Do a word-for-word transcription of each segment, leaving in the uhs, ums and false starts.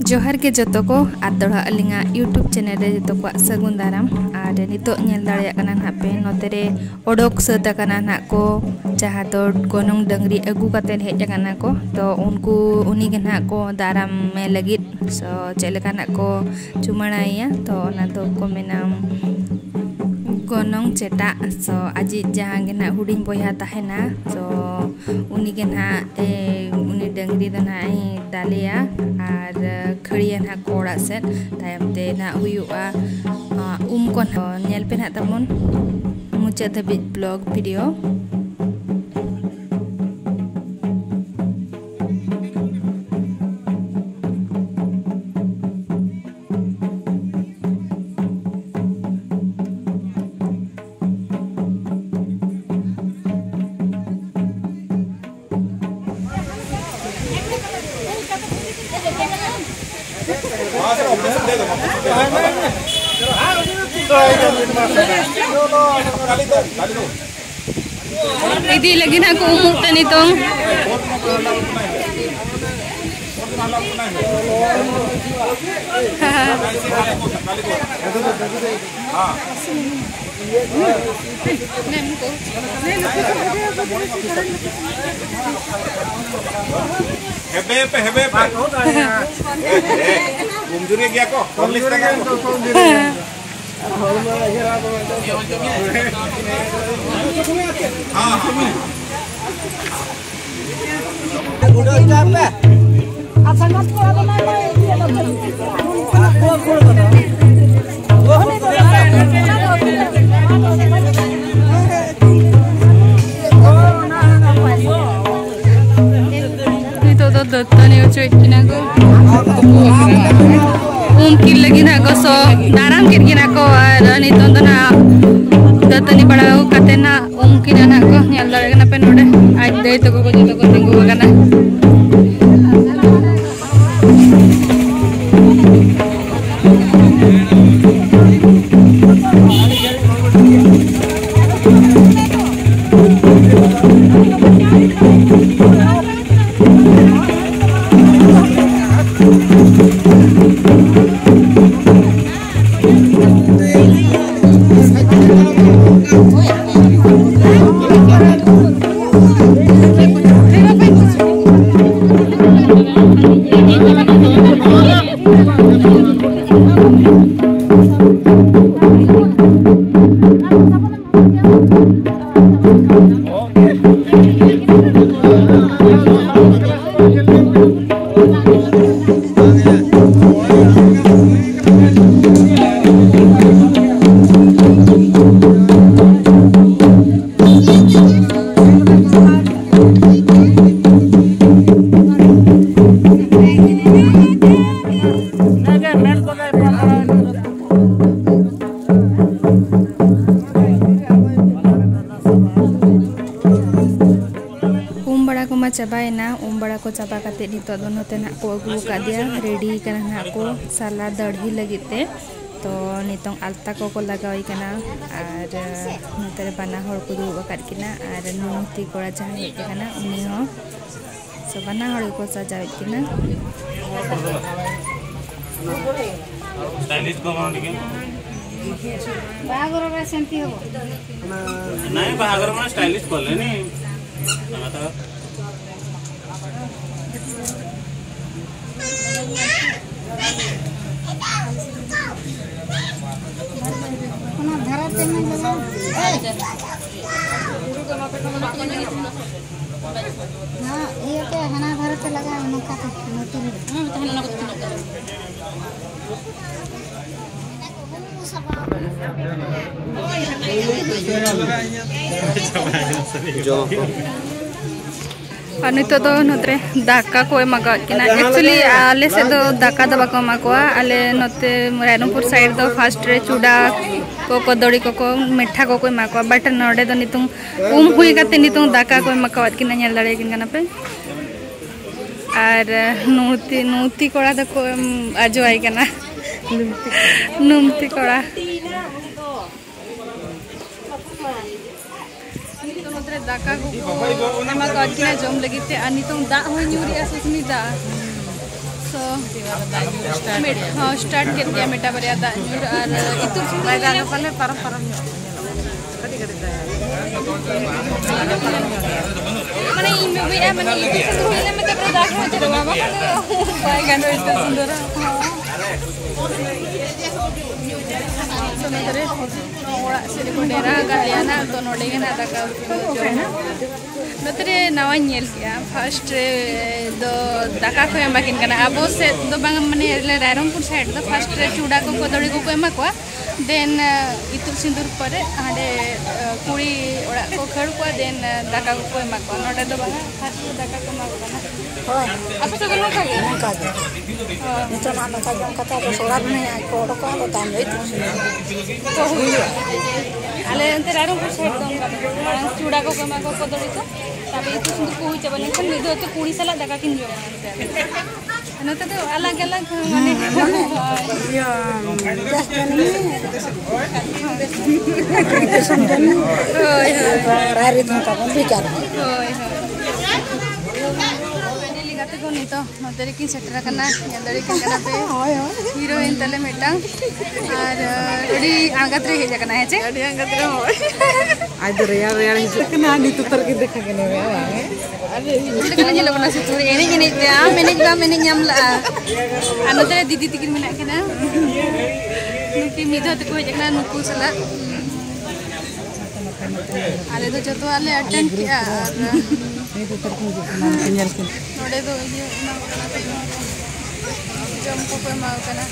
ᱡᱚᱦᱟᱨ ᱜᱮ ᱡᱚᱛᱚ ᱠᱚ, ᱟᱨ ᱫᱚᱲᱦᱟ ᱟᱹᱞᱤᱧᱟᱜ YouTube channel ᱨᱮ ᱡᱚᱛᱚ ᱠᱚᱣᱟᱜ ᱥᱟᱹᱜᱩᱱ ᱫᱟᱨᱟᱢ᱾ ᱟᱨ ᱱᱤᱛᱚᱜ ᱧᱮᱞ ᱫᱟᱲᱮᱭᱟᱜ ᱠᱟᱱᱟ ᱱᱟᱦᱟᱜ ᱯᱮ, ᱱᱚᱛᱮ ᱨᱮ ᱚᱰᱚᱠ ᱥᱟᱹᱛ ᱟᱠᱟᱱᱟ ᱱᱟᱦᱟᱜ ᱠᱚ, ᱡᱟᱦᱟᱸ ᱫᱚ ᱜᱚᱱᱚᱝ ᱰᱟᱹᱝᱨᱤ ᱟᱹᱜᱩ ᱠᱟᱛᱮ ᱦᱮᱡ ᱟᱠᱟᱱᱟ ᱠᱚ᱾ ᱛᱚ ᱩᱱᱠᱩ, ᱩᱱᱤ ᱜᱮ ᱱᱟᱦᱟᱜ ᱠᱚ ᱫᱟᱨᱟᱢ ᱢᱮ ᱞᱟᱹᱜᱤᱫ᱾ ᱛᱚ ᱪᱮᱫ ᱞᱮᱠᱟ ᱱᱟᱦᱟᱜ ᱠᱚ ᱪᱩᱢᱟᱹᱲᱟᱭᱮᱭᱟ, ᱛᱚ ᱚᱱᱟ ᱫᱚ ᱠᱚ ᱢᱮᱱᱟ ᱜᱚᱱᱚᱝ ᱪᱮᱴᱟᱜ᱾ ᱛᱚ ᱟᱡᱤᱡ ᱡᱟᱦᱟᱸ ᱜᱮ ᱱᱟᱦᱟᱜ ᱦᱩᱰᱤᱧ ᱵᱚᱭᱦᱟ ᱛᱟᱦᱮᱱᱟ, ᱛᱚ ᱩᱱᱤ ᱜᱮ ᱱᱟᱦᱟᱜ, ᱮ, ᱩᱱᱤ ᱰᱟᱹᱝᱨᱤ ᱫᱚ ᱱᱟᱦᱟᱜ ᱮ ᱫᱟᱞᱮᱭᱟ ᱟᱨ ᱠᱷᱟᱹᱲᱮᱭᱟ ᱱᱟᱦᱟᱜ ᱠᱚ ᱚᱲᱟᱜ ᱥᱮᱫ᱾ ᱛᱟᱭᱚᱢ ᱛᱮ ᱱᱟᱦᱟᱜ ᱦᱩᱭᱩᱜᱼᱟ, ᱟ, ᱩᱢ ᱠᱚ ᱱᱟᱦᱟᱜ᱾ ᱧᱮᱞ ᱯᱮ ᱱᱟᱦᱟᱜ ᱛᱟᱵᱚᱱ ᱢᱩᱪᱟᱹᱫ ᱫᱷᱟᱹᱵᱤᱡ vlog video᱾ ᱤᱫᱤ ᱞᱟᱹᱜᱤᱫ ᱦᱟᱸᱜ ᱠᱚ ᱩᱢᱩᱜ ᱛᱮ ᱱᱤᱛᱚᱝ᱾ ᱦᱮᱵᱮ ᱯᱮ, ᱦᱮᱵᱮ ᱯᱮ᱾ ᱮ, ᱮ, ᱠᱚᱢᱡᱩᱨᱤ ᱜᱮᱭᱟ ᱠᱚ, ᱪᱚᱞᱞᱤᱥ ᱴᱟᱠᱟ ᱠᱚ᱾ ᱦᱮᱸ, ᱦᱮᱸ᱾ ᱱᱤᱛᱚᱜ ᱫᱚ ᱫᱟᱹᱛᱟᱹᱱᱤ ᱚᱪᱚᱭᱮᱫ ᱠᱤᱱᱟ ᱠᱚ᱾ ᱩᱢ ᱠᱤᱱ ᱞᱟᱹᱜᱤᱫ ᱱᱟᱜ ᱜᱚᱥᱚ ᱫᱟᱨᱟᱢ ᱠᱮᱫ ᱠᱤᱱᱟ ᱠᱚ, ᱟᱨ ᱱᱤᱛᱚᱝ ᱫᱚ ᱱᱟᱜ ᱫᱟᱹᱛᱟᱹᱱᱤ ᱵᱟᱲᱟ ᱠᱟᱛᱮ ᱱᱟᱜ ᱩᱢ ᱠᱤᱱᱟ ᱱᱟᱜ ᱠᱚ᱾ ᱧᱮᱞ ᱫᱟᱲᱮᱭᱟᱜ ᱠᱟᱱᱟ ᱯᱮ ᱱᱚᱰᱮ ᱟᱡ ᱫᱟᱹᱭ ᱛᱟᱠᱚ ᱠᱚ ᱡᱚᱛᱚ ᱠᱚ ᱛᱤᱸᱜᱩ ᱟᱠᱟᱱᱟ᱾ ᱩᱢ ᱵᱟᱲᱟ ᱠᱚᱢᱟ ᱪᱟᱵᱟᱭᱮᱱᱟ᱾ ᱩᱢ ᱵᱟᱲᱟ ᱠᱚ ᱪᱟᱵᱟ ᱠᱟᱛᱮ ᱱᱤᱛᱚᱜ ᱫᱚ ᱱᱚᱛᱮ ᱱᱟᱜ ᱠᱚ ᱟᱹᱜᱩ ᱟᱠᱟᱫᱮᱭᱟ, ᱨᱮᱰᱤ ᱠᱟᱱᱟ ᱱᱟᱜ ᱠᱚ ᱥᱟᱞᱟ ᱫᱟᱹᱲᱦᱤ ᱞᱟᱹᱜᱤᱫ ᱛᱮ᱾ ᱛᱚ ᱱᱤᱛᱚᱝ ᱟᱞᱛᱟ ᱠᱚᱠᱚ ᱞᱟᱜᱟᱣᱮ ᱠᱟᱱᱟ ᱟᱨ ᱱᱚᱛᱮ ᱨᱮ ᱵᱟᱱᱟ ᱦᱚᱲ ᱠᱚ ᱫᱩᱲᱩᱵ ᱟᱠᱟᱫ ᱠᱤᱱᱟ ᱟᱨ ᱱᱩᱱᱛᱤ ᱠᱚᱲᱟ ᱡᱟᱦᱟᱸᱭ ᱦᱮᱡ ᱟᱠᱟᱱᱟ ᱩᱱᱤ ᱦᱚᱸ᱾ ᱥᱚ ᱵᱟᱱᱟ ᱦᱚᱲ ᱜᱮᱠᱚ ᱥᱟᱡᱟᱣᱮᱫ ᱠᱤᱱᱟ᱾ ଷ୍ଟାଇଲିଶ କଣ ଟିକେ? ବାହାଘରରେ ସେମିତି ହବ। ନାଇଁ, ବାହାଘର ମାନେ ଷ୍ଟାଇଲିଶ କଲେନି। ᱚᱱᱟ ᱫᱷᱟᱨᱟ ᱛᱮ ᱢᱮ ᱞᱟᱜᱟᱣ᱾ ᱦᱮᱸ, ᱤᱭᱟᱹ ᱛᱮ ᱦᱟᱱᱟ ᱫᱷᱟᱨᱮ ᱛᱮ ᱞᱟᱜᱟᱣ ᱢᱮ, ᱱᱚᱝᱠᱟ ᱛᱮ, ᱱᱚᱛᱮ ᱨᱮ᱾ ᱦᱮᱸ, ᱛᱟᱦᱮᱱ ᱚᱱᱟ ᱠᱚᱫᱚ ᱛᱤᱱᱟᱹᱜ ᱠᱟᱱᱟ? ᱡᱚᱢ ᱟᱠᱚ᱾ ᱟᱨ ᱱᱤᱛᱚᱜ ᱫᱚ ᱱᱚᱛᱮ ᱨᱮ ᱫᱟᱠᱟ ᱠᱚ ᱮᱢᱟ ᱠᱟᱜ ᱠᱤᱱᱟ᱾ ᱮᱠᱪᱩᱭᱮᱞᱤ ᱟᱞᱮ ᱥᱮᱫ ᱫᱚ ᱫᱟᱠᱟ ᱫᱚ ᱵᱟᱠᱚ ᱮᱢᱟ ᱠᱚᱣᱟ᱾ ᱟᱞᱮ ᱱᱚᱛᱮ ᱨᱟᱭᱨᱚᱝᱯᱩᱨ ᱥᱟᱭᱤᱰ ᱫᱚ ᱯᱷᱟᱥᱴ ᱨᱮ ᱪᱩᱰᱟ ᱠᱚ, ᱠᱚᱫᱚᱲᱤ ᱠᱚᱠᱚ, ᱢᱤᱴᱷᱟ ᱠᱚᱠᱚ ᱮᱢᱟ ᱠᱚᱣᱟ, ᱵᱟᱴ ᱱᱚᱰᱮ ᱫᱚ ᱱᱤᱛᱚᱝ ᱩᱢ ᱦᱩᱭ ᱠᱟᱛᱮ ᱱᱤᱛᱚᱝ ᱫᱟᱠᱟ ᱠᱚ ᱮᱢᱟ ᱠᱟᱣᱟᱫ ᱠᱤᱱᱟ, ᱧᱮᱞ ᱫᱟᱲᱮᱭᱟᱠᱤᱱ ᱠᱟᱱᱟ ᱯᱮ᱾ ᱟᱨ ᱱᱩᱛᱤ, ᱱᱩᱛᱤ ᱠᱚᱲᱟ ᱫᱚᱠᱚ ᱮᱢ ᱟᱡᱚᱣᱟᱭ ᱠᱟᱱᱟ᱾ ᱱᱩᱢᱛᱤ ᱠᱚᱲᱟ᱾ ᱱᱤᱛᱚᱜ ᱱᱚᱛᱮ ᱨᱮ ᱫᱟᱠᱟ ᱠᱚᱠᱚ ᱮᱢᱟ ᱠᱟᱣᱟᱫ ᱠᱤᱱᱟ ᱡᱚᱢ ᱞᱟᱹᱜᱤᱫ ᱛᱮ, ᱟᱨ ᱱᱤᱛᱚᱝ ᱫᱟᱜ ᱦᱚᱸᱭ ᱧᱩᱨᱮᱜᱼᱟ ᱥᱩᱥᱢᱤ ᱫᱟ᱾ So, ᱢᱤᱫ, ᱦᱚᱸ, ᱥᱴᱟᱨᱴ ᱠᱮᱫ ᱜᱮᱭᱟ ᱢᱤᱫᱴᱟᱝ ᱵᱟᱨᱭᱟ ᱫᱟᱜ ᱧᱩᱨ, ᱟᱨ ᱤᱛᱩᱨ ᱥᱩᱱᱩᱢ ᱢᱟᱱᱮ ᱤᱧ ᱵᱟᱵᱟᱭᱟ, ᱢᱟᱱᱮ ᱤᱛᱩᱨ ᱥᱩᱱᱩᱢ ᱦᱩᱭ ᱞᱮᱱ ᱢᱮᱱᱛᱮ ᱵᱟᱭ ᱜᱟᱱᱚᱜ ᱤᱛᱩᱫ ᱥᱤᱸᱫᱩᱨ᱾ ᱚᱲᱟᱜ ᱥᱮᱫ ᱨᱮᱠᱚ ᱰᱮᱨᱟ ᱟᱠᱟᱫ ᱞᱮᱭᱟ ᱱᱟᱜ, ᱛᱚ ᱱᱚᱰᱮ ᱜᱮ ᱱᱟᱜ ᱫᱟᱠᱟ ᱩᱛᱩ ᱠᱚ ᱡᱚᱢᱟ᱾ ᱱᱚᱛᱮ ᱨᱮ ᱱᱟᱣᱟᱧ ᱧᱮᱞ ᱠᱮᱜᱼᱟ, ᱯᱷᱟᱥᱴ ᱨᱮ ᱫᱚ ᱫᱟᱠᱟ ᱠᱚ ᱮᱢ ᱟᱹᱠᱤᱱ ᱠᱟᱱᱟ᱾ ᱟᱵᱚ ᱥᱮᱫ ᱫᱚ ᱵᱟᱝ, ᱢᱟᱱᱮ ᱟᱞᱮ ᱨᱟᱭᱨᱚᱝᱯᱩᱨ ᱥᱟᱭᱤᱰ ᱫᱚ ᱯᱷᱟᱥᱴ ᱨᱮ ᱪᱩᱲᱟ ᱠᱚ ᱠᱚᱫᱚᱲᱤ ᱠᱚᱠᱚ ᱮᱢᱟ ᱠᱚᱣᱟ, ᱫᱮᱱ ᱤᱛᱩᱫ ᱥᱤᱸᱫᱩᱨ ᱯᱚᱨᱮ ᱦᱟᱸᱰᱮ ᱠᱩᱲᱤ ᱚᱲᱟᱜ ᱠᱚ ᱠᱷᱟᱹᱲ ᱠᱚᱣᱟ, ᱫᱮᱱ ᱫᱟᱠᱟ ᱠᱚᱠᱚ ᱮᱢᱟ ᱠᱚᱣᱟ᱾ ᱱᱚᱰᱮ ᱫᱚ ᱵᱟᱝᱟ, ᱯᱷᱟᱥᱴ ᱨᱮ ᱫᱟᱠᱟ ᱠᱚ ᱮᱢᱟ ᱠᱚ ᱠᱟᱱᱟ᱾ ᱦᱳᱭ, ᱟᱯᱮ ᱥᱮᱫ ᱫᱚ ᱱᱚᱝᱠᱟ ᱜᱮ? ᱱᱚᱝᱠᱟ ᱜᱮ᱾ ᱦᱳᱭ᱾ ᱱᱤᱛᱚᱜ ᱱᱟᱜ ᱱᱚᱝᱠᱟ ᱡᱚᱢ ᱠᱟᱛᱮ ᱟᱫᱚ ᱥᱚᱲᱟ ᱵᱮᱱᱟᱣ ᱠᱚ ᱚᱰᱚᱠᱚᱜᱼᱟ, ᱟᱫᱚ ᱛᱟᱭᱚᱢ ᱫᱚ ᱤᱛᱩᱫ ᱥᱤᱸᱫᱩᱨ᱾ ᱦᱩᱭᱩᱜᱼᱟ᱾ ᱟᱞᱮ ᱚᱱᱛᱮ ᱨᱟᱭᱨᱚᱝᱯᱩᱨ ᱥᱟᱭᱤᱰ ᱫᱚ ᱚᱱᱠᱟ ᱫᱚ ᱵᱟᱝ᱾ ᱢᱟᱲᱟᱝ ᱪᱩᱲᱟ ᱠᱚᱠᱚ ᱮᱢᱟ ᱠᱚᱣᱟ, ᱠᱚᱫᱚᱲᱤ ᱠᱚ, ᱛᱟᱨᱯᱚᱨᱮ ᱤᱛᱩᱫ ᱥᱤᱸᱫᱩᱨ ᱠᱚ ᱦᱩᱭ ᱪᱟᱵᱟ ᱞᱮᱱᱠᱷᱟᱱ ᱢᱤᱫ ᱫᱷᱟᱣ ᱛᱮ ᱠᱩᱲᱤ ᱥᱟᱞᱟᱜ ᱫᱟᱠᱟ ᱠᱤᱱ ᱡᱚᱢᱟ᱾ ᱱᱚᱛᱮ ᱫᱚ ᱟᱞᱟᱜᱽ ᱟᱞᱟᱜᱽ, ᱢᱟᱱᱮ, ᱦᱩᱸ, ᱢᱟᱱᱮ, ᱦᱳᱭ᱾ ᱤᱭᱟᱹ, ᱫᱮᱥ ᱡᱟᱹᱱᱤ, ᱫᱤᱥᱚᱢ ᱡᱟᱹᱱᱤ᱾ ᱦᱳᱭ, ᱦᱳᱭ᱾ ᱨᱟᱭᱨᱤᱛ ᱦᱚᱸ ᱛᱟᱵᱚᱱ ᱵᱷᱮᱜᱟᱨ ᱜᱮᱭᱟ᱾ ᱦᱳᱭ, ᱦᱳᱭ᱾ ᱯᱷᱟᱭᱱᱟᱞᱤ ᱜᱟᱛᱮ ᱠᱚ ᱱᱤᱛᱚᱜ ᱱᱚᱛᱮ ᱨᱮᱠᱤᱱ ᱥᱮᱴᱮᱨ ᱟᱠᱟᱱᱟ, ᱧᱮᱞ ᱫᱟᱲᱮᱭᱟᱜ ᱠᱟᱱᱟ ᱯᱮ᱾ ᱦᱳᱭ, ᱦᱳᱭ᱾ ᱦᱤᱨᱳᱭᱤᱱ ᱛᱟᱞᱮ ᱢᱤᱫᱴᱟᱝ᱾ ᱟᱨ, ᱟᱹᱰᱤ ᱟᱬᱜᱟᱛ ᱨᱮ ᱦᱮᱡ ᱟᱠᱟᱱᱟ, ᱦᱮᱸ ᱪᱮ? ᱟᱹᱰᱤ ᱟᱬᱜᱟᱛ ᱨᱮ, ᱦᱳᱭ᱾ ᱟᱡ ᱫᱚ ᱨᱮᱭᱟᱲ ᱨᱮᱭᱟᱲ ᱦᱤᱡᱩᱜ ᱠᱟᱱᱟ, ᱟᱨ ᱱᱤᱛᱚᱜ ᱛᱟᱨ ᱜᱮ ᱫᱮᱠᱷᱟ ᱜᱮ ᱱᱚᱣᱟ, ᱵᱟᱝ? ᱪᱮᱫ ᱞᱮᱠᱟ ᱞᱮ ᱧᱮᱞᱚᱜ ᱠᱟᱱᱟ ᱥᱤᱛᱩᱝ ᱨᱮ? ᱮᱱᱮᱡ ᱮᱱᱮᱡ ᱛᱮ ᱟᱢ ᱮᱱᱮᱡ ᱵᱟᱢ ᱮᱱᱮᱡ ᱧᱟᱢ ᱞᱟᱜᱼᱟ᱾ ᱟᱨ ᱱᱚᱛᱮ ᱨᱮ ᱫᱤᱫᱤ ᱛᱤᱠᱤᱱ ᱢᱮᱱᱟᱜ ᱠᱤᱱᱟ᱾ ᱱᱩᱠᱤᱱ ᱢᱤᱫ ᱫᱷᱟᱣ ᱛᱮᱠᱚ ᱦᱮᱡ ᱟᱠᱟᱱᱟ ᱱᱩᱠᱩ ᱥᱟᱞᱟᱜ᱾ ᱟᱞᱮ ᱫᱚ ᱡᱚᱛᱚᱣᱟᱜ ᱞᱮ ᱟᱴᱮᱱ ᱠᱮᱜᱼᱟ ᱟᱨ ᱱᱤᱛ ᱩᱛᱟᱹᱨ ᱠᱚ ᱦᱤᱡᱩᱜ ᱠᱟᱱᱟ, ᱧᱮᱞ ᱠᱤᱱ᱾ ᱱᱚᱰᱮ ᱫᱚ ᱤᱭᱟᱹ ᱮᱢᱟ ᱠᱚ ᱠᱟᱱᱟ ᱠᱚ, ᱡᱚᱢ ᱠᱚᱠᱚ ᱮᱢᱟ ᱠᱚ ᱠᱟᱱᱟ᱾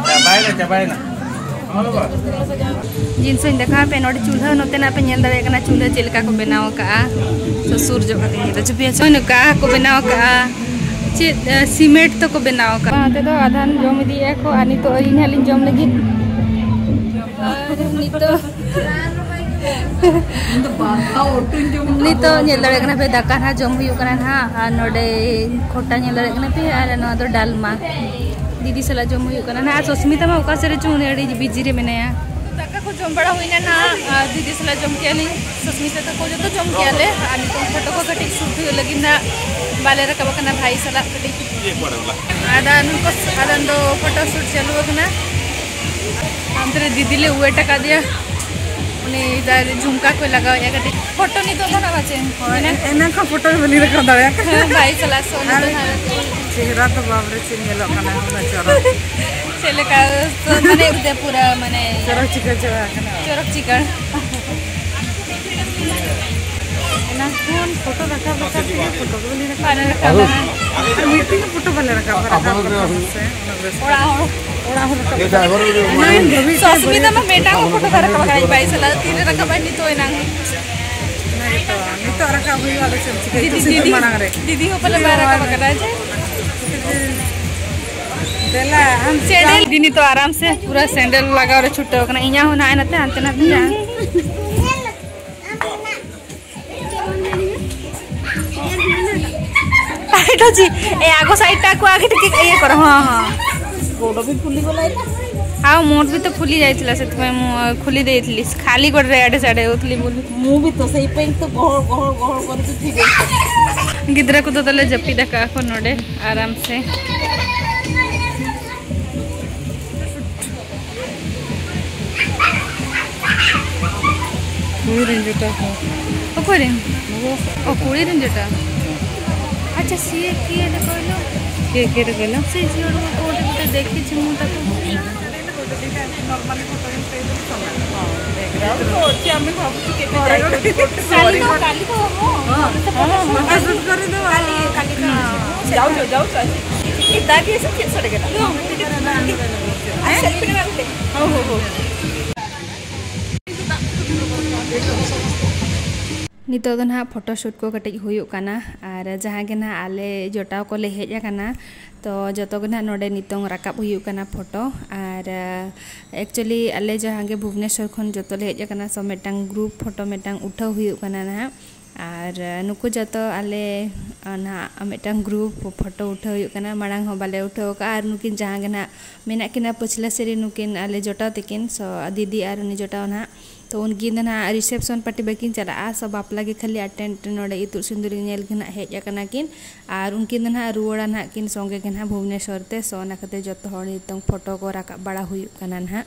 ᱪᱟᱵᱟᱭᱮᱱᱟ, ᱪᱟᱵᱟᱭᱮᱱᱟ᱾ ᱡᱤᱱᱤᱥ ᱦᱚᱸᱧ ᱫᱮᱠᱷᱟᱣ ᱟᱯᱮ, ᱱᱚᱰᱮ ᱪᱩᱞᱦᱟᱹ ᱱᱚᱛᱮᱱᱟᱜ ᱯᱮ ᱧᱮᱞ ᱫᱟᱲᱮᱭᱟᱜ ᱠᱟᱱᱟ, ᱪᱩᱞᱦᱟᱹ ᱪᱮᱫ ᱞᱮᱠᱟ ᱠᱚ ᱵᱮᱱᱟᱣ ᱟᱠᱟᱜᱼᱟ᱾ ᱛᱚ ᱥᱩᱨ ᱧᱚᱜ ᱠᱟᱛᱮ ᱧᱮᱞ ᱦᱚᱪᱚ ᱯᱮᱭᱟ᱾ ᱱᱚᱜᱼᱚᱭ ᱱᱚᱝᱠᱟ ᱠᱚ ᱵᱮᱱᱟᱣ ᱟᱠᱟᱜᱼᱟ, ᱪᱮᱫ, ᱮ, ᱥᱤᱢᱮᱱᱴ ᱛᱮᱠᱚ ᱵᱮᱱᱟᱣ ᱟᱠᱟᱜᱼᱟ᱾ ᱚᱱᱟ ᱛᱮᱫᱚ ᱟᱫᱷᱟᱱ ᱡᱚᱢ ᱤᱫᱤᱭᱮᱫᱼᱟ ᱠᱚ, ᱟᱨ ᱱᱤᱛᱚᱜ ᱟᱹᱞᱤᱧ ᱦᱟᱸᱜ ᱞᱤᱧ ᱡᱚᱢ ᱞᱟᱹᱜᱤᱫ᱾ ᱟᱨ ᱱᱤᱛᱚᱜ ᱱᱤᱛᱚᱜ ᱧᱮᱞ ᱫᱟᱲᱮᱭᱟᱜ ᱠᱟᱱᱟ ᱯᱮ, ᱫᱟᱠᱟ ᱱᱟᱦᱟᱜ ᱡᱚᱢ ᱦᱩᱭᱩᱜ ᱠᱟᱱᱟ ᱱᱟᱦᱟᱜ, ᱟᱨ ᱱᱚᱰᱮ ᱠᱷᱚᱴᱟ ᱧᱮᱞ ᱫᱟᱲᱮᱭᱟᱜ ᱠᱟᱱᱟ ᱯᱮ, ᱟᱨ ᱱᱚᱣᱟ ᱫᱚ ᱰᱟᱞᱢᱟ ᱫᱤᱫᱤ ᱥᱟᱞᱟᱜ ᱡᱚᱢ ᱦᱩᱭᱩᱜ ᱠᱟᱱᱟ ᱱᱟᱦᱟᱜ᱾ ᱟᱨ ᱥᱩᱥᱢᱤᱛᱟ ᱢᱟ ᱚᱠᱟ ᱥᱮᱫ ᱨᱮᱪᱚ ᱩᱱᱤ ᱟᱹᱰᱤ ᱵᱤᱡᱤ ᱨᱮ ᱢᱮᱱᱟᱭᱟ᱾ ᱫᱟᱠᱟ ᱠᱚ ᱡᱚᱢ ᱵᱟᱲᱟ ᱦᱩᱭᱱᱟ ᱱᱟᱦᱟᱜ, ᱟᱨ ᱫᱤᱫᱤ ᱥᱟᱞᱟᱜ ᱡᱚᱢ ᱠᱮᱜᱼᱟ ᱞᱤᱧ, ᱥᱩᱥᱢᱤᱛᱟ ᱛᱟᱠᱚ ᱡᱚᱛᱚ ᱡᱚᱢ ᱠᱮᱜᱼᱟ ᱞᱮ, ᱟᱨ ᱱᱤᱛᱚᱝ ᱯᱷᱳᱴᱳ ᱠᱚ ᱠᱟᱹᱴᱤᱡ ᱥᱩᱴ ᱦᱩᱭᱩᱜ ᱞᱟᱹᱜᱤᱫ ᱱᱟᱦᱟᱜ ᱵᱟᱞᱮ ᱨᱟᱠᱟᱵ ᱟᱠᱟᱱᱟ ᱵᱷᱟᱭ ᱥᱟᱞᱟᱜ ᱠᱟᱹᱴᱤᱡ᱾ ᱟᱫᱚ ᱱᱩᱠᱩ ᱟᱫᱚ ᱫᱚ ᱯᱷᱳᱴᱳ ᱥᱩᱴ ᱪᱟᱹᱞᱩ ᱟᱠᱟᱱᱟ᱾ ᱦᱟᱱᱛᱮ ᱨᱮ ᱫᱤᱫᱤ ᱞᱮ ᱣᱮᱴ ᱟᱠᱟᱫᱮᱭᱟ᱾ ᱩᱱᱤ ᱫᱟᱨᱮ ᱡᱷᱩᱢᱠᱟ ᱠᱚᱭ ᱞᱟᱜᱟᱣᱮᱫᱼᱟ ᱠᱟᱹᱴᱤᱡ᱾ ᱯᱷᱳᱴᱳ ᱱᱤᱛᱚᱜ ᱫᱚ ᱱᱟᱜ ᱵᱟᱪᱮ ᱢᱮᱱᱟᱜ᱾ ᱮᱱᱟᱝ ᱠᱷᱚᱱ ᱯᱷᱳᱴᱳ ᱜᱮ ᱵᱟᱹᱞᱤᱧ ᱨᱟᱠᱟᱵ ᱫᱟᱲᱮᱭᱟᱜ ᱠᱟᱱᱟ᱾ ᱦᱮᱸ, ᱵᱟᱭ ᱪᱟᱞᱟᱜ ᱥᱚ ᱟᱨ ᱱᱤᱛᱚᱜ ᱱᱟᱜ᱾ ᱪᱮᱦᱨᱟ ᱫᱚ ᱵᱟᱯᱨᱮ ᱪᱮᱫ ᱧᱮᱞᱚᱜ ᱠᱟᱱᱟ, ᱩᱱᱟᱹᱜ ᱪᱚᱨᱚᱠ᱾ ᱪᱮᱫ ᱞᱮᱠᱟ ᱢᱟᱱᱮ ᱩᱫᱮ ᱯᱩᱨᱟ ᱢᱟᱱᱮ ᱪᱚᱨᱚᱠ ᱪᱤᱠᱟᱹᱲ ᱪᱟᱵᱟ ᱟᱠᱟᱱᱟ᱾ ᱪᱚᱨᱚᱠ ᱪᱤᱠᱟᱹᱲ᱾ ᱮᱱᱟᱝ ᱠᱷᱚᱱ ᱯᱷᱳᱴᱳ ᱨᱟᱠᱟᱵ ᱨᱟᱠᱟᱵ ᱛᱮᱜᱮ ᱯᱷᱳᱴᱳ ᱜᱮ ᱵᱟᱹᱞᱤᱧ ᱨᱟᱠᱟᱵ ᱵᱟᱞᱮ ᱫᱟᱲᱮᱭᱟᱜ ᱨᱟᱠᱟᱵ ᱠᱟᱱᱟ᱾ ᱫᱟᱲᱮᱭᱟᱜ᱾ ᱟᱨ ᱢᱤᱫᱴᱤᱡ ᱦᱚᱸ ᱯᱷᱳᱴᱳ ᱵᱟᱞᱮ ᱨᱟᱠᱟᱵ ᱠᱟᱱᱟ᱾ ᱚᱲᱟᱜ ᱦᱚᱲ᱾ ᱚᱲᱟᱜ ᱦᱚᱲ ᱨᱟᱠᱟᱵ ᱠᱟᱱᱟ᱾ ᱥᱩᱥᱢᱤᱛᱟ ᱢᱟ ᱢᱤᱫᱴᱟᱝ ᱦᱚᱸ ᱯᱷᱳᱴᱳ ᱵᱟᱭ ᱨᱟᱠᱟᱵ ᱠᱟᱱᱟ, ᱵᱟᱭ ᱪᱟᱞᱟᱜ ᱛᱤᱨᱮ ᱨᱟᱠᱟᱵ ᱟᱭ ᱱᱤᱛᱚᱜ ᱮᱱᱟᱝ᱾ ᱚᱱᱟ ᱜᱮᱛᱚ, ᱱᱤᱛᱚᱜ ᱨᱟᱠᱟᱵ ᱦᱩᱭᱩᱜᱼᱟ, ᱟᱫᱚ ᱪᱮᱫ ᱮᱢ ᱪᱤᱠᱟᱹᱭᱟ? ᱫᱤᱫᱤ, ᱤᱛᱩᱫ ᱥᱤᱸᱫᱩᱨ ᱫᱤᱫᱤ, ᱢᱟᱲᱟᱝ ᱨᱮ᱾ ᱫᱤᱫᱤ ᱦᱚᱸ ᱯᱟᱞᱮ ᱵᱟᱭ ᱨᱟᱠᱟᱵ ᱟᱠᱟᱫᱟ ᱡᱮ᱾ ᱫᱮᱞᱟ, ᱟᱢ ᱥᱮᱱᱰᱮᱞ ᱫᱤᱫᱤ ᱱᱤᱛᱚᱜ ᱟᱨᱟᱢ ᱥᱮ ᱯᱩᱨᱟᱹ ᱥᱮᱱᱰᱮᱞ ᱞᱟᱜᱟᱣ ᱨᱮ ᱪᱷᱩᱴᱟᱹᱣ ᱠᱟᱱᱟ᱾ ᱤᱧᱟᱹᱜ ᱦᱚᱸ ᱱᱟᱦᱟᱜ ᱱᱟᱛᱮ ᱦᱟᱱᱛᱮ ᱱᱟᱛᱮ ᱢᱮᱱᱟᱜᱼᱟ᱾ ପାଇଠୁଛି। ଏ ଆଗ ସାଇଡ୍ ଟାକୁ ଆଗେ ଟିକେ ଇଏ କର। ହଁ, ହଁ। ଗୋଡ଼ ବି ଫୁଲିଗଲା ଏଇଟା। ଆଉ ମୋର ବି ତ ଫୁଲି ଯାଇଥିଲା, ସେଥିପାଇଁ ମୁଁ, ଅ, ଖୋଲି ଦେଇଥିଲି। ଖାଲି ଗୋଡ଼ରେ ଆଡ଼େ ସାଡ଼େ ହଉଥିଲି ବୋଲି। ମୁଁ ବି ତ ସେଇପାଇଁ ତ ଗହଳ, ଗହଳ, ଗହଳ କରିକି ଫିରେଇଛି। ᱜᱤᱫᱽᱨᱟᱹ ᱠᱚᱫᱚ ᱛᱟᱞᱮ ᱡᱟᱹᱯᱤᱫ ᱟᱠᱟᱫ ᱠᱚ ᱱᱚᱰᱮ ᱟᱨᱟᱢ ᱥᱮ। ᱠᱩᱲᱤ ᱨᱮᱱ ᱡᱩᱛᱟᱹ ᱠᱚ᱾ ᱚᱠᱚᱭ ᱨᱮᱱ? ᱱᱩᱠᱩ᱾ ᱚ, ᱠᱩᱲᱤ ᱨᱮᱱ ᱡᱩᱛᱟᱹ᱾ ᱟᱪᱪᱷᱟ, ସିଏ କିଏ ଏଇଟା କହିଲ? କିଏ, କିଏ ଏଇଟା କହିଲ? ସେ ଝିଅ ଟାକୁ କୋଉଠି ଗୋଟେ ଦେଖିଛି ମୁଁ ତାକୁ। ନର୍ମାଲି ଫଟୋ ଏମିତି ଦେଇଦେଲି, ସରିଲା। ହଁ, ବ୍ୟାକଗ୍ରାଉଣ୍ଡ ତ ଅଛି, ଆମେ ଭାବୁଛୁ କେବେ ଯାଇକି ଗୋଟେ ଫଟୋ କାଲି ତ, କରିବୁ। କାଲି ତ, ହଁ, ହଁ, ହଁ, ଫଟୋ ସୁଟ୍ କରିଦେବା। କାଲି, କାଲି ତ। ଯାଉଛ, ଯାଉଛ, ଆଜି। ଏ ତା ବି ଏସେ କିଏ ସଡ଼େଇଦେଲା। ସେଲ୍ଫି ନେବା ଗୋଟେ। ହଉ, ହଉ, ହଉ। ᱱᱤᱛᱚᱜ ᱫᱚ ᱱᱟᱦᱟᱜ ᱯᱷᱳᱴᱳ ᱥᱩᱴ ᱠᱚ ᱠᱟᱹᱴᱤᱡ ᱦᱩᱭᱩᱜ ᱠᱟᱱᱟ᱾ ᱟᱨ ᱡᱟᱦᱟᱸ ᱜᱮ ᱱᱟᱦᱟᱜ ᱟᱞᱮ ᱡᱚᱴᱟᱣ ᱠᱚᱞᱮ ᱦᱮᱡ ᱟᱠᱟᱱᱟ, ᱛᱚ ᱡᱚᱛᱚ ᱜᱮ ᱱᱟᱦᱟᱜ ᱱᱚᱰᱮ ᱱᱤᱛᱚᱝ ᱨᱟᱠᱟᱵ ᱦᱩᱭᱩᱜ ᱠᱟᱱᱟ ᱯᱷᱳᱴᱳ᱾ ᱟᱨ ᱮᱠᱪᱩᱭᱮᱞᱤ ᱟᱞᱮ ᱡᱟᱦᱟᱸ ᱜᱮ ᱵᱷᱩᱵᱽᱱᱮᱥᱚᱨ ᱠᱷᱚᱱ ᱡᱚᱛᱚ ᱞᱮ ᱦᱮᱡ ᱟᱠᱟᱱᱟ, ᱥᱚᱵ ᱢᱤᱫᱴᱟᱝ ᱜᱨᱩᱯ ᱯᱷᱳᱴᱳ ᱢᱤᱫᱴᱟᱝ ᱩᱴᱷᱟᱹᱣ ᱦᱩᱭᱩᱜ ᱠᱟᱱᱟ ᱱᱟᱦᱟᱜ᱾ ᱟᱨ ᱱᱩᱠᱩ ᱡᱚᱛᱚ ᱟᱞᱮ ᱱᱟᱦᱟᱜ ᱢᱤᱫᱴᱟᱝ ᱜᱨᱩᱯ ᱯᱷᱳᱴᱳ ᱩᱴᱷᱟᱹᱣ ᱦᱩᱭᱩᱜ ᱠᱟᱱᱟ, ᱢᱟᱲᱟᱝ ᱦᱚᱸ ᱵᱟᱞᱮ ᱩᱴᱷᱟᱹᱣ ᱟᱠᱟᱫᱼᱟ᱾ ᱟᱨ ᱱᱩᱠᱤᱱ ᱡᱟᱦᱟᱸ ᱜᱮ ᱱᱟᱦᱟᱜ ᱢᱮᱱᱟᱜ ᱠᱤᱱᱟ ᱯᱟᱹᱪᱷᱞᱟᱹ ᱥᱮᱨᱮ, ᱱᱩᱠᱤᱱ ᱟᱞᱮ ᱡᱚᱴᱟᱣ ᱛᱟᱹᱠᱤᱱ, ᱥᱚ ᱫᱤᱫᱤ ᱟᱨ ᱩᱱᱤ ᱡᱚᱴᱟᱣ ᱱᱟᱦᱟᱜ, ᱛᱚ ᱩᱱᱠᱤᱱ ᱫᱚ ᱱᱟᱦᱟᱜ ᱨᱤᱥᱮᱯᱥᱚᱱ ᱯᱟᱨᱴᱤ ᱵᱟᱹᱠᱤᱱ ᱪᱟᱞᱟᱜᱼᱟ, ᱥᱚ ᱵᱟᱯᱞᱟ ᱜᱮ ᱠᱷᱟᱹᱞᱤ ᱟᱴᱮᱱᱰ, ᱱᱚᱰᱮ ᱤᱛᱩᱫ ᱥᱤᱸᱫᱩᱨ ᱧᱮᱞ ᱜᱮ ᱱᱟᱦᱟᱜ ᱦᱮᱡ ᱟᱠᱟᱱᱟ ᱠᱤᱱ᱾ ᱟᱨ ᱩᱱᱠᱤᱱ ᱫᱚ ᱱᱟᱦᱟᱜ ᱨᱩᱣᱟᱹᱲᱟ ᱱᱟᱦᱟᱜ ᱠᱤᱱ ᱥᱚᱸᱜᱮ ᱜᱮ ᱱᱟᱦᱟᱜ ᱵᱷᱩᱵᱽᱱᱮᱥᱚᱨ ᱛᱮ, ᱥᱚ ᱚᱱᱟ ᱠᱷᱟᱹᱛᱤᱨ ᱡᱚᱛᱚ ᱦᱚᱲ ᱱᱤᱛᱚᱝ ᱯᱷᱳᱴᱳ ᱠᱚ ᱨᱟᱠᱟᱵ ᱵᱟᱲᱟ ᱦᱩᱭᱩᱜ ᱠᱟᱱᱟ ᱱᱟᱦᱟᱜ᱾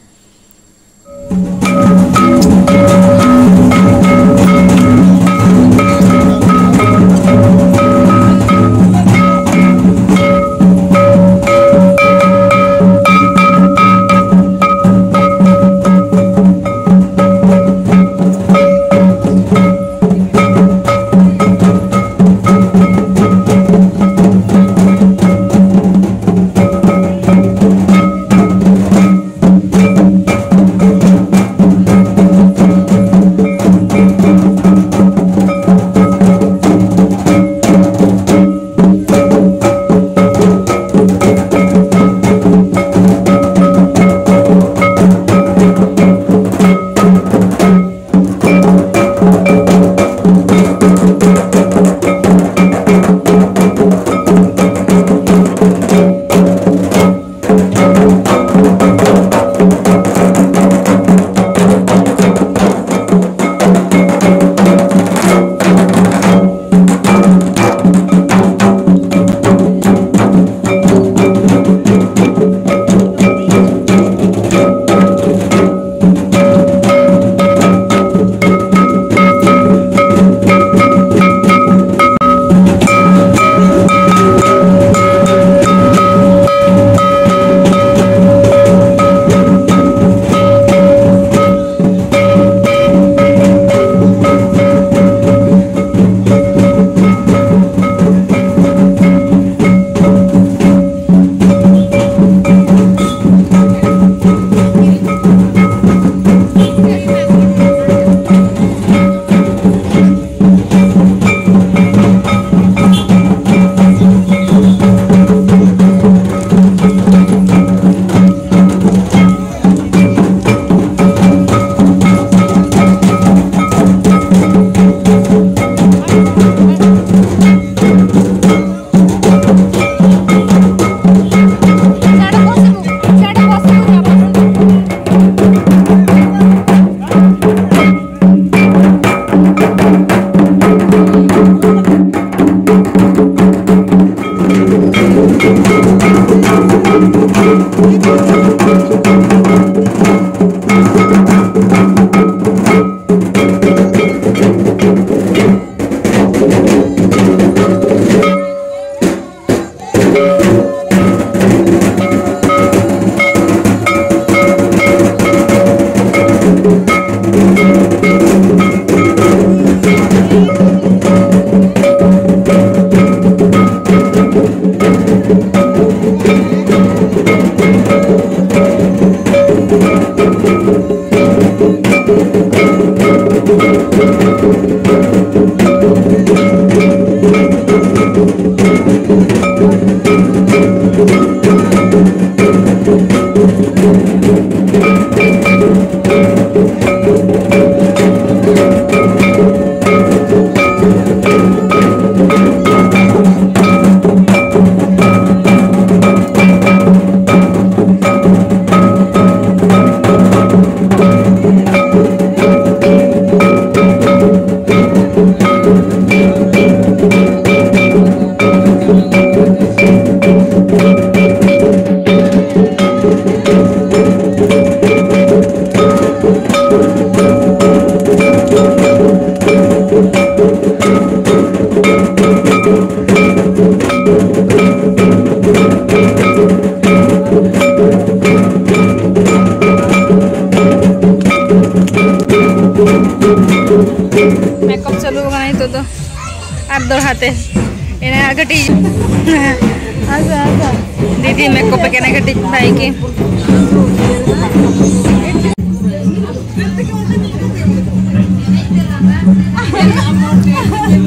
ᱢᱮᱠᱟᱯ ᱪᱟᱹᱞᱩ ᱟᱠᱟᱱᱟ ᱱᱤᱛᱚᱜ ᱫᱚ᱾ ᱟᱨ ᱫᱚᱦᱲᱟ ᱛᱮ ᱮᱱᱟ ᱠᱟᱹᱴᱤᱡ᱾ ᱟᱪᱪᱷᱟ, ᱟᱪᱪᱷᱟ᱾ ᱫᱤᱫᱤ ᱢᱮᱠᱟᱯ ᱠᱟᱱᱟ ᱠᱟᱹᱴᱤᱡ ᱵᱷᱟᱭ ᱜᱮ᱾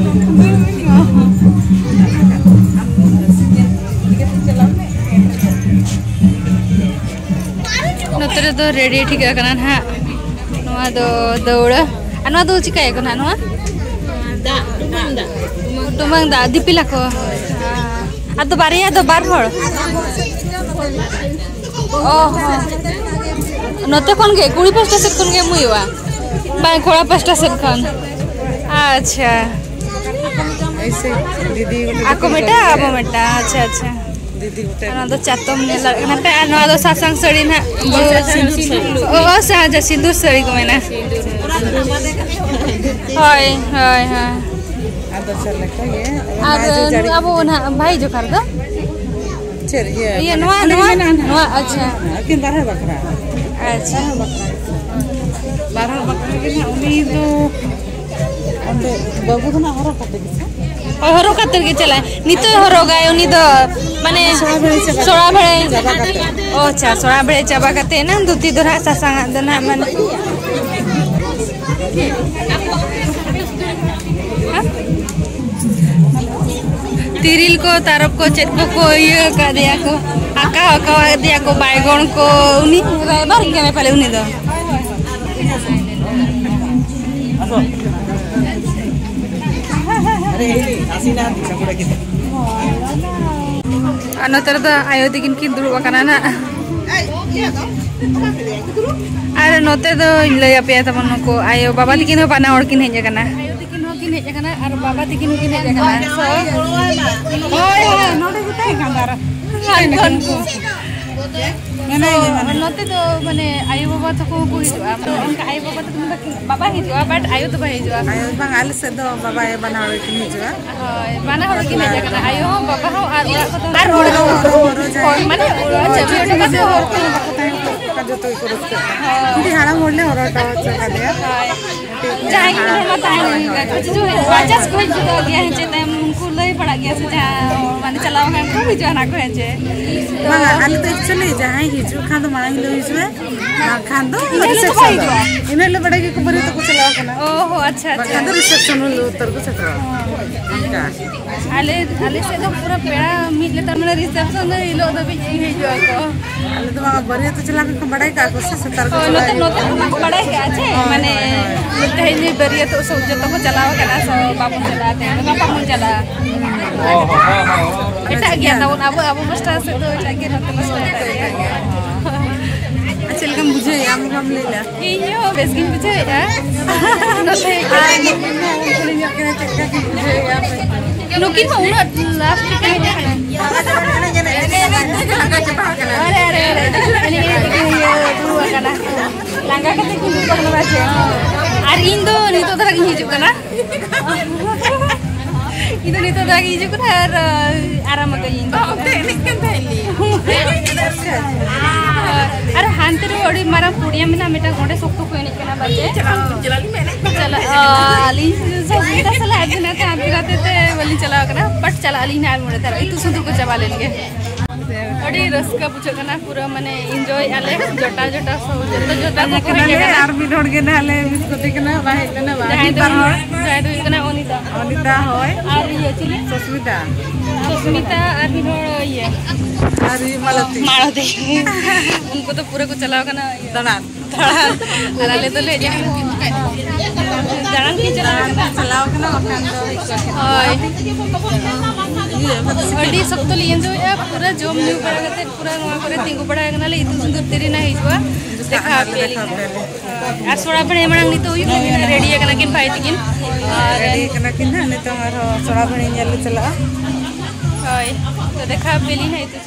ᱱᱚᱛᱮ ᱨᱮᱫᱚ ᱨᱮᱰᱤ ᱴᱷᱤᱠ ᱟᱠᱟᱱᱟ ᱱᱟᱦᱟᱜ᱾ ᱱᱚᱣᱟ ᱫᱚ ᱫᱟᱹᱣᱲᱟᱹ᱾ ᱟᱨ ᱱᱚᱣᱟ ᱫᱚ ᱪᱤᱠᱟᱹᱭᱟᱠᱚ ᱱᱟᱦᱟᱜ ᱱᱚᱣᱟ? ᱫᱟᱜ, ᱴᱩᱢᱟᱹᱝ ᱫᱟᱜ᱾ ᱴᱩᱢᱟᱹᱝ ᱫᱟᱜ, ᱫᱤᱯᱤᱞᱟᱠᱚ᱾ ᱟᱫᱚ ᱵᱟᱨᱭᱟ ᱫᱚ ᱵᱟᱨ ᱦᱚᱲ? ᱚ ᱦᱚᱸ᱾ ᱱᱚᱛᱮ ᱠᱷᱚᱱ ᱜᱮ, ᱠᱩᱲᱤ ᱯᱟᱥᱴᱟ ᱥᱮᱫ ᱠᱷᱚᱱ ᱜᱮ ᱮᱢ ᱦᱩᱭᱩᱜᱼᱟ? ᱵᱟᱝ, ᱠᱚᱲᱟ ᱯᱟᱥᱴᱟ ᱥᱮᱫ ᱠᱷᱚᱱ᱾ ᱟᱪᱪᱷᱟ᱾ ᱮᱭᱥᱮ, ᱫᱤᱫᱤ ᱵᱚᱞᱮ ᱟᱠᱚ ᱫᱤᱯᱤᱞ ᱢᱤᱫᱴᱟᱝ, ᱠᱟᱜ ᱟᱵᱚ ᱜᱮᱭᱟ᱾ ᱢᱤᱫᱴᱟᱝ᱾ ᱟᱪᱪᱷᱟ, ᱟᱪᱪᱷᱟ᱾ ᱫᱤᱫᱤ ᱜᱚᱴᱟ ᱟᱨ ᱱᱚᱣᱟ ᱫᱚ ᱪᱟᱛᱚᱢ ᱧᱮᱞ ᱫᱟᱲᱮᱭᱟᱜ ᱠᱟᱱᱟ ᱯᱮ, ᱟᱨ ᱱᱚᱣᱟ ᱫᱚ ᱥᱟᱥᱟᱝ ᱥᱟᱹᱲᱤ ᱱᱟᱦᱟᱜ᱾ ᱚ, ᱥᱟᱥᱟᱝ ᱥᱤᱸᱫᱩᱨ᱾ ᱚ, ᱥᱟᱦᱟ ᱡᱟ ᱥᱤᱸᱫᱩᱨ ᱥᱟᱹᱲᱤ ᱠᱚ ᱢᱮᱱᱟ᱾ ᱦᱳᱭ, ᱦᱳᱭ, ᱦᱳᱭ᱾ ᱟᱫᱚ ᱪᱮᱫ ᱞᱮᱠᱟ ᱜᱮ? ᱟᱨ ᱱᱚᱣᱟ ᱡᱮ ᱡᱟᱹᱲᱤ ᱟᱵᱚ ᱱᱟᱦᱟᱜ ᱵᱷᱟᱭ ᱡᱚᱠᱷᱟᱨ ᱫᱚ? ᱪᱮᱫ ᱤᱭᱟᱹ? ᱤᱭᱟᱹ, ᱱᱚᱣᱟ, ᱚᱸᱰᱮ ᱱᱚᱣᱟ, ᱢᱮᱱᱟᱜᱼᱟ ᱱᱟᱦᱟᱜ᱾ ᱱᱚᱣᱟ, ᱟᱪᱪᱷᱟ᱾ ᱟᱹᱠᱤᱱ ᱵᱟᱨᱦᱮ ᱵᱟᱠᱷᱨᱟ᱾ ᱟᱪᱪᱷᱟ᱾ ᱵᱟᱨᱦᱮ ᱵᱟᱠᱷᱨᱟ ᱜᱮ ᱱᱟᱦᱟᱜ, ᱩᱱᱤ ᱫᱚ ᱟᱫᱚ ᱵᱟᱹᱵᱩ ᱫᱚ ᱱᱟᱦᱟᱜ ᱦᱚᱨᱚᱜ ᱠᱟᱛᱮ ᱜᱮ ᱥᱮ? ᱦᱳᱭ, ᱦᱚᱨᱚᱜ ᱠᱟᱛᱮ ᱜᱮ ᱪᱟᱞᱟᱜᱼᱟᱭ᱾ ᱱᱤᱛᱚᱜ ᱦᱚᱨᱚᱜᱟᱭ ᱩᱱᱤ ᱫᱚ, ᱢᱟᱱᱮ, ᱥᱚᱲᱟ ᱵᱷᱟᱹᱲᱤ ᱪᱟᱵᱟ ᱥᱚᱲᱟ ᱵᱷᱟᱹᱲᱤ᱾ ᱪᱟᱵᱟ ᱠᱟᱛᱮ᱾ ᱚ, ᱟᱪᱪᱷᱟ, ᱥᱚᱲᱟ ᱵᱷᱟᱹᱲᱤ ᱪᱟᱵᱟ ᱠᱟᱛᱮ ᱮᱱᱟᱝ ᱫᱷᱩᱛᱤ ᱫᱚ ᱱᱟᱦᱟᱜ ᱥᱟᱥᱟᱝ ᱟᱜ ᱫᱚ ᱱᱟᱦᱟᱜ, ᱢᱟᱱᱮ, ᱦᱮᱸ? ᱛᱤᱨᱤᱞ ᱠᱚ, ᱛᱟᱨᱚᱵ ᱠᱚ, ᱪᱮᱫ ᱠᱚᱠᱚ ᱤᱭᱟᱹ ᱟᱠᱟᱫᱮᱭᱟ ᱠᱚ, ᱟᱸᱠᱟᱣ ᱟᱠᱟᱫᱮᱭᱟ ᱠᱚ, ᱵᱟᱭᱜᱚᱱ ᱠᱚ᱾ ᱩᱱᱤ ᱨᱟᱭᱵᱟᱨ ᱠᱟᱱᱟᱭ ᱯᱟᱞᱮ ᱩᱱᱤ ᱫᱚ᱾ ᱟᱨ ᱱᱚᱛᱮ ᱨᱮᱫᱚ ᱟᱭᱳ ᱛᱟᱹᱠᱤᱱ ᱠᱤᱱ ᱫᱩᱲᱩᱵ ᱟᱠᱟᱱᱟ ᱱᱟᱜ᱾ ᱟᱨ ᱱᱚᱛᱮ ᱫᱚᱧ ᱞᱟᱹᱭ ᱟᱯᱮᱭᱟ ᱛᱟᱵᱚᱱ, ᱱᱩᱠᱩ ᱟᱭᱳ ᱵᱟᱵᱟ ᱛᱟᱹᱠᱤᱱ ᱦᱚᱸ ᱵᱟᱱᱟ ᱦᱚᱲ ᱠᱤᱱ ᱦᱮᱡ ᱟᱠᱟᱱᱟ᱾ ᱛᱟᱹᱠᱤᱱ ᱦᱚᱸᱠᱤᱱ ᱦᱮᱡ ᱟᱠᱟᱱᱟ ᱟᱨ ᱵᱟᱵᱟ ᱛᱟᱹᱠᱤᱱ ᱦᱚᱸᱠᱤᱱ ᱦᱮᱡ ᱟᱠᱟᱱᱟ᱾ So, ᱦᱳᱭ, ᱦᱳᱭ, ᱱᱚᱰᱮ ᱜᱮ ᱛᱟᱦᱮᱸ ᱠᱟᱱ ᱫᱚ ᱟᱨ ᱠᱷᱚᱱ ᱠᱚ᱾ ᱢᱮᱱᱟᱭ ᱜᱮ, ᱢᱮᱱᱟᱭ᱾ ᱱᱚᱛᱮ ᱫᱚ ᱢᱟᱱᱮ ᱟᱭᱳ ᱵᱟᱵᱟ ᱛᱟᱠᱚ ᱦᱚᱸᱠᱚ ᱦᱤᱡᱩᱜᱼᱟ᱾ ᱛᱚ, ᱚᱱᱠᱟ ᱟᱭᱳ ᱵᱟᱵᱟ ᱛᱟᱠᱚ ᱫᱚ ᱵᱟᱠᱤᱱ, ᱵᱟᱵᱟ ᱦᱤᱡᱩᱜᱼᱟ, but ᱟᱭᱳ ᱫᱚ ᱵᱟᱭ ᱦᱤᱡᱩᱜᱼᱟ᱾ ᱟᱭᱳ ᱵᱟᱝ, ᱟᱞᱮ ᱥᱮᱫ ᱫᱚ ᱵᱟᱵᱟ ᱟᱭᱳ ᱵᱟᱱᱟ ᱦᱚᱲ ᱜᱮᱠᱤᱱ ᱦᱤᱡᱩᱜᱼᱟ᱾ ᱦᱳᱭ, ᱵᱟᱱᱟ ᱦᱚᱲ ᱠᱤᱱ ᱦᱮᱡ ᱟᱠᱟᱱᱟ, ᱟᱭᱳ ᱦᱚᱸ, ᱵᱟᱵᱟ ᱦᱚᱸ, ᱟᱨ ᱚᱲᱟᱜ ᱠᱚᱫᱚ ᱟᱨ ᱦᱚᱲ ᱦᱚᱸ, ᱦᱚᱲ ᱦᱚᱸ, ᱦᱚᱲ ᱦᱚᱸ, ᱦᱳᱭ, ᱢᱟᱱᱮ ᱚᱲᱟᱜ ᱪᱟᱹᱢᱤ ᱚᱴᱚ ᱠᱟᱛᱮ ᱦᱚᱲ ᱠᱚ᱾ ᱵᱟᱠᱚ ᱛᱟᱦᱮᱸ ᱠᱚᱜ ᱠᱷᱟᱱ ᱡᱚᱛᱚ ᱜᱮᱠᱚ ᱨᱟᱹᱥᱠᱟᱹᱜ ᱠᱟᱱᱟ᱾ ᱦᱳᱭ᱾ ᱡᱩᱫᱤ ᱦᱟᱲᱟᱢ ᱦᱚᱲ ᱞᱮ ᱦᱚᱨᱚ ᱦᱚᱴᱚ ᱦᱚᱪᱚ ᱠᱟᱫᱮᱭᱟ᱾ ᱦᱳᱭ᱾ ᱡᱟᱦᱟᱸᱭ ᱜᱮ ᱦᱚᱲ ᱢᱟ ᱛᱟᱦᱮᱸ ᱦᱩᱭᱩᱜ ᱜᱮᱭᱟ, ᱠᱤᱪᱷᱩ ᱦᱩᱭᱩᱜ, by chance ᱠᱚ ᱦᱮᱡ ᱜᱚᱫᱚᱜ ᱜᱮᱭᱟ, ᱦᱮᱸ ᱪᱮ, ᱛᱟᱭᱚᱢ ᱩᱱᱠᱩ ᱞᱟᱹᱭ ᱵᱟᱲᱟᱜ ᱜᱮᱭᱟ ᱥᱮ, ᱡᱟᱦᱟᱸ ᱢᱟᱱᱮ ᱪᱟᱞᱟᱣ ᱟᱠᱟᱱ ᱠᱚ ᱦᱤᱡᱩᱜᱼᱟ ᱱᱟᱜ ᱠᱚ, ᱦᱮᱸ ᱪᱮ᱾ ᱛᱚ ᱵᱟᱝᱟ, ᱟᱞᱮ ᱫᱚ actually ᱡᱟᱦᱟᱸᱭ ᱦᱤᱡᱩᱜ ᱠᱷᱟᱱ ᱫᱚ ᱢᱟᱲᱟᱝ ᱦᱤᱞᱳᱜ ᱦᱤᱡᱩᱜᱼᱟ, ᱵᱟᱝᱠᱷᱟᱱ ᱫᱚ ᱤᱱᱟᱹ ᱦᱤᱞᱳᱜ ᱫᱚ ᱵᱟᱭ reception ᱫᱚ᱾ ᱦᱤᱡᱩᱜᱼᱟ᱾ ᱤᱱᱟᱹ ᱦᱤᱞᱳᱜ ᱵᱟᱲᱟᱭ ᱜᱮᱭᱟ ᱠᱚ ᱵᱟᱹᱨᱭᱟᱹᱛᱚᱜ ᱠᱚ ᱪᱟᱞᱟᱣ ᱠᱟᱱᱟ᱾ ᱚ ᱦᱚᱸ, ᱟᱪᱪᱷᱟ, ᱟᱪᱪᱷᱟ᱾ ᱵᱟᱠᱷᱟᱱ ᱫᱚ reception ᱦᱤᱞᱳᱜ ᱩᱛᱟᱹᱨ ᱠᱚ ᱥᱮᱴᱮᱨᱚᱜᱼᱟ᱾ ᱚᱱᱠᱟ᱾ ᱟᱞᱮ, ᱟᱞᱮ ᱥᱮᱫ ᱫᱚ ᱯᱩᱨᱟᱹ ᱯᱮᱲᱟ ᱢᱤᱫ ᱞᱮᱛᱟᱲ, ᱢᱟᱱᱮ reception ᱫᱚ ᱦᱤᱞᱳᱜ ᱫᱷᱟᱹᱵᱤᱡ ᱦᱤᱡᱩᱜ ᱟᱠᱚ᱾ ᱟᱞᱮ ᱫᱚ ᱵᱟᱝᱟ, ᱵᱟᱹᱨᱭᱟᱹᱛ ᱪᱟᱞᱟᱣ ᱞᱮᱱᱠᱷᱟᱱ ᱵᱟᱲᱟᱭ ᱠᱟᱜᱼᱟ ᱠᱚ ᱥᱮ, ᱥᱮᱛᱟᱜ ᱨᱮᱠᱚ ᱦᱳᱭ, ᱪᱟᱞᱟᱜ ᱱᱚᱛᱮ, ᱦᱩᱭᱩᱜᱼᱟ᱾ ᱱᱚᱛᱮ ᱢᱟ ᱠᱚ ᱵᱟᱲᱟᱭ ᱠᱟᱜᱼᱟ ᱪᱮ, ᱦᱳᱭ, ᱢᱟᱱᱮ ᱦᱳᱭ, ᱦᱳᱭ᱾ ᱛᱮᱦᱮᱧ ᱵᱟᱹᱨᱭᱟᱹᱛᱚᱜ ᱥᱚᱵ ᱡᱚᱛᱚ ᱠᱚ ᱪᱟᱞᱟᱣ ᱟᱠᱟᱱᱟ, ᱥᱚ ᱵᱟᱵᱚᱱ ᱪᱟᱞᱟᱜᱼᱟ, ᱛᱮᱦᱮᱧ ᱫᱚ ᱜᱟᱯᱟ ᱵᱚᱱ ᱪᱟᱞᱟᱜᱼᱟ᱾ ᱮᱴᱟᱜ ᱜᱮᱭᱟ ᱛᱟᱵᱚᱱ, ᱟᱵᱚ, ᱟᱵᱚ ᱯᱟᱥᱴᱟ ᱥᱮᱫ ᱫᱚ ᱮᱴᱟᱜ ᱜᱮᱭᱟ, ᱱᱚᱛᱮ ᱯᱟᱥᱴᱟ ᱮᱴᱟᱜ ᱜᱮᱭᱟ᱾ ᱟᱨ ᱪᱮᱫ ᱞᱮᱠᱟᱢ ᱵᱩᱡᱷᱟᱹᱣᱮᱫᱼᱟ, ᱟᱢ ᱵᱟᱢ ᱞᱟᱹᱭ ᱞᱮᱜᱼᱟ? ᱤᱧ ᱦᱚᱸ ᱵᱮᱥ ᱜᱤᱧ ᱵᱩᱡᱷᱟᱹᱣᱮᱫᱼᱟ᱾ ᱱᱚᱛᱮ ᱟᱨ ᱱᱩᱠᱤᱱ ᱦᱚᱸ ᱩᱱᱠᱩ ᱞᱤᱧ ᱧᱮᱞ ᱠᱤᱱᱟ, ᱪᱮᱫ ᱞᱮᱠᱟ ᱠᱤᱱ ᱵᱩᱡᱷᱟᱹᱣᱮᱫᱼᱟ ᱟᱯᱮ? ᱱᱩᱠᱤᱱ ᱦᱚᱸ ᱩᱱᱟᱹᱜ last ᱨᱮᱠᱤᱱ ᱦᱮᱡ ᱟᱠᱟᱱᱟ᱾ ᱮᱱᱮᱡ, ᱮᱱᱮᱡ ᱛᱮᱜᱮ ᱞᱟᱸᱜᱟ ᱪᱟᱵᱟ ᱟᱠᱟᱱᱟ᱾ ᱟᱨᱮ, ᱟᱨᱮ, ᱟᱨᱮ, ᱮᱱᱮᱡ, ᱮᱱᱮᱡ ᱛᱮᱜᱮ ᱤᱭᱟᱹ ᱫᱩᱲᱩᱵ ᱟᱠᱟᱱᱟ᱾ ᱞᱟᱸᱜᱟ ᱠᱟᱛᱮ ᱠᱤᱱ ᱫᱩᱲᱩᱵ ᱟᱠᱟᱱᱟ ᱵᱟᱥᱮ᱾ ᱟᱨ ᱤᱧ ᱫᱚ ᱱᱤᱛᱚᱜ ᱫᱷᱟᱨᱟ ᱜᱤᱧ ᱦᱤᱡᱩᱜ ᱠᱟᱱᱟ᱾ ᱤᱧ ᱫᱚ ᱱᱤᱛᱚᱜ ᱫᱷᱟᱨᱟ ᱜᱤᱧ ᱦᱤᱡᱩᱜ ᱠᱟᱱᱟ ᱟᱨ, ᱟᱨᱟᱢ ᱟᱠᱟᱫᱟᱹᱧ ᱤᱧ ᱫᱚ᱾ ᱚ, ᱚᱱᱛᱮ ᱮᱱᱮᱡ ᱠᱟᱱ ᱛᱟᱦᱮᱸᱫ ᱞᱤᱧ᱾ ᱟᱨ ᱦᱟᱱᱛᱮ ᱨᱮ ᱟᱹᱰᱤ ᱢᱟᱨᱟᱝ ᱯᱚᱲᱤᱭᱟ ᱢᱮᱱᱟᱜᱼᱟ, ᱢᱤᱫᱴᱟᱝ ᱚᱸᱰᱮ ᱥᱚᱠᱛᱚ ᱠᱚ ᱮᱱᱮᱡ ᱠᱟᱱᱟ ᱵᱟᱡᱮ᱾ ᱪᱟᱞᱟᱣ ᱪᱟᱞᱟᱣ ᱞᱤᱧ ᱢᱮᱱᱮᱫ ᱠᱟᱱ ᱛᱟᱦᱮᱸᱫ᱾ ᱪᱟᱞᱟᱜ, ᱚ, ᱟᱹᱞᱤᱧ ᱥᱚᱢᱚᱥᱥᱟ ᱥᱟᱞᱟᱜ ᱟᱹᱰᱤ ᱱᱟᱛᱮ ᱦᱟᱱᱛᱮ ᱱᱟᱛᱮ ᱛᱮ ᱵᱟᱹᱞᱤᱧ ᱪᱟᱞᱟᱣ ᱠᱟᱱᱟ, but ᱪᱟᱞᱟᱜ ᱟᱹᱞᱤᱧ ᱱᱟᱦᱟᱜ ᱟᱨ ᱢᱚᱬᱮ ᱛᱟᱹᱨᱤᱠᱷ᱾ ᱤᱛᱩᱫ ᱥᱤᱸᱫᱩᱨ ᱠᱚ ᱪᱟᱵᱟ ᱞᱮᱱ ᱜᱮ᱾ ᱟᱹᱰᱤ ᱨᱟᱹᱥᱠᱟᱹ ᱵᱩᱡᱷᱟᱹᱜ ᱠᱟᱱᱟ, ᱯᱩᱨᱟᱹ ᱢᱟᱱᱮ enjoy ᱟᱞᱮ ᱡᱚᱴᱟᱣ ᱡᱚᱴᱟᱣ ᱥᱚᱸᱜᱮ, ᱡᱚᱛᱚ ᱡᱚᱴᱟᱣ ᱠᱚᱠᱚ ᱦᱮᱡ ᱟᱠᱟᱱᱟ᱾ ᱟᱨ ᱢᱤᱫ ᱦᱚᱲ ᱜᱮ ᱱᱟᱦᱟᱜ ᱞᱮ miss ᱠᱟᱫᱮ ᱠᱟᱱᱟ, ᱵᱟᱭ ᱦᱮᱡ ᱞᱮᱱᱟ, ᱵᱟᱭ ᱡᱟᱦᱟᱸᱭ ᱢᱤᱫ ᱫᱚ ᱵᱟᱨ ᱦᱚᱲ᱾ ᱡᱟᱦᱟᱸᱭ ᱫᱚ ᱦᱩᱭᱩᱜ ᱠᱟᱱᱟ ᱚᱱᱤᱛᱟ᱾ ᱚᱱᱤᱛᱟ, ᱦᱳᱭ᱾ ᱟᱨ ᱤᱭᱟᱹ ᱪᱤᱞᱤ? ᱥᱚᱥᱢᱤᱛᱟ᱾ ᱥᱚᱥᱢᱤᱛᱟ ᱟᱨ ᱢᱤᱫ ᱦᱚᱲ ᱤᱭᱟᱹ᱾ ᱟᱨ ᱤᱭᱟᱹ ᱢᱟᱞᱚᱛᱤ᱾ ᱢᱟᱞᱚᱛᱤ᱾ ᱩᱱᱠᱩ ᱫᱚ ᱯᱩᱨᱟᱹ ᱠᱚ ᱪᱟᱞᱟᱣ ᱠᱟᱱᱟ ᱤᱭᱟᱹ᱾ ᱫᱟᱬᱟᱱ᱾ ᱫᱟᱬᱟᱱ᱾ ᱟᱨ ᱟᱞᱮ ᱫᱚᱞᱮ ᱦᱮᱡ ᱟᱠᱟᱱᱟ᱾ ᱫᱟᱬᱟᱱ ᱠᱤᱱ ᱪᱟᱞᱟᱣ ᱠᱟᱱᱟ᱾ ᱪᱟᱞᱟᱣ ᱠᱟᱱᱟ, ᱵᱟᱠᱷᱟᱱ ᱫᱚ ᱦᱳᱭ᱾ ᱤᱭᱟᱹ, ᱟᱹᱰᱤ ᱥᱚᱠᱛᱚ ᱞᱤᱧ enjoyᱮᱫᱼᱟ, ᱯᱩᱨᱟᱹ ᱡᱚᱢ ᱧᱩ ᱵᱟᱲᱟ ᱠᱟᱛᱮ ᱯᱩᱨᱟᱹ ᱱᱚᱣᱟ ᱠᱚᱨᱮ ᱛᱤᱸᱜᱩ ᱵᱟᱲᱟ ᱠᱟᱱᱟᱞᱮ, ᱤᱛᱩᱫ ᱥᱤᱸᱫᱩᱨ ᱛᱤᱨᱤ ᱱᱟ ᱦᱤᱡᱩᱜᱼᱟ᱾ ᱫᱮᱠᱷᱟ ᱟᱯᱮᱭᱟᱞᱤᱧ᱾ ᱟᱨ ᱥᱚᱲᱟ ᱵᱷᱟᱹᱲᱤ ᱢᱟᱲᱟᱝ ᱱᱤᱛᱚᱜ ᱦᱩᱭᱩᱜ ᱞᱟᱹᱜᱤᱫ, ready ᱟᱠᱟᱱᱟ ᱠᱤᱱ ᱵᱷᱟᱭ ᱛᱤᱠᱤᱱ᱾ ᱟᱨ ready ᱟᱠᱟᱱᱟ ᱠᱤᱱ ᱦᱟᱸᱜ, ᱱᱤᱛᱚᱝ ᱟᱨᱦᱚᱸ ᱥᱚᱲᱟ ᱵᱷᱟᱹᱲᱤ ᱧᱮᱞ ᱞᱮ ᱪᱟᱞᱟᱜᱼᱟ᱾ ᱦᱳᱭ, ᱛᱚ ᱫᱮᱠᱷᱟ ᱟᱯᱮᱭᱟᱞᱤᱧ ᱦᱟᱸᱜ ᱤᱛᱩᱫ